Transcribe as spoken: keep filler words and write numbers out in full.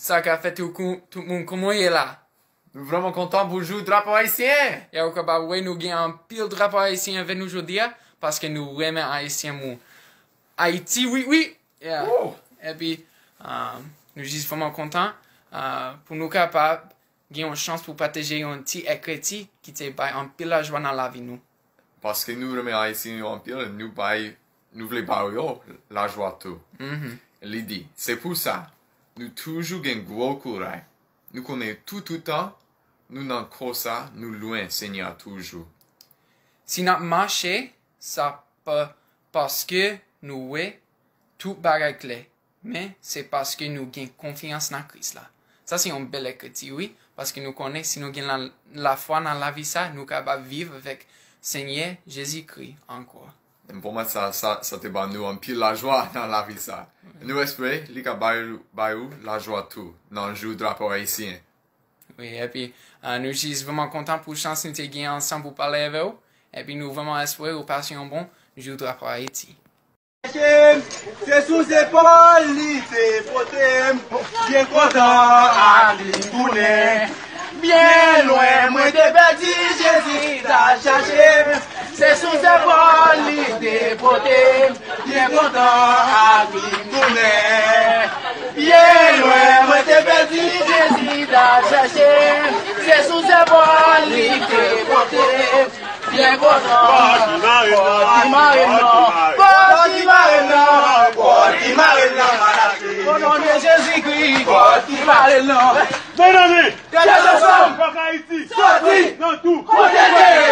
Sa ka fèt, tout kou-, tout moun, kòman w ye la? Nou vrèman kontan pou jou drapo ayisyen! E ou kapab wè nou gen anpil drapo ayisyen avè nou jodi a, paske nou renmen Ayisyen, mou Ayiti, wi, wi! Yeah. Epi, um, nou jis vrèman kontan, uh, pou nou kapab gen yon chans pou pataje yon ti ekriti ki te bay anpil lajwa nan lavi nou. Paske nou renmen Ayisyen yo anpil, nou bay, nou vle ba yo lajwa tou. Li di, se pou sa, nou toujou gen gwo kouraj. Nou konnen tout, toutan, nou nan kò sa, nou lwen Senyè a toujou. Si n ap mache, sa pa paske nou wè tout bagay klè, men se paske nou gen konfyans nan Kris la. Sa se yon bèl ekriti, wi, paske nou konnen si nou gen la, lafwa nan lavi sa, nou kapab viv avèk Senyè Jezikri ankò. Pou mwen, sa, sa, sa te ban nou anpil lajwa nan lavi sa. Nou espere li ka bay, bay ou lajwa tou nan jou drapo ayisyen. Wi, epi, ah, nou jis vrèman kontan pou chans nou te gen ansanm pou pale avè w. Epi nou vrèman espere ou pase yon bon jou drapo Ayiti. Se sou zepòl li te pote m, byen kontan ak li tounen. Byen lwen mwen te pèdi, Jezi t al chache m. Se sou zepòl li te pote m, byen kontan ak li tounen. Byen lwen mwen te pèdi, Jezi t al chache m. Se sou zepòl li te pote m. Byen kontan. Pòt ki mare m nan. Pòt ki mare m nan. Pòt ki mare m nan. O non de Jezikri. Pòt ki mare m nan. Mezanmi! Tèt ansanm! Fòk Ayiti! Soti! Nan tou! Pwoteje!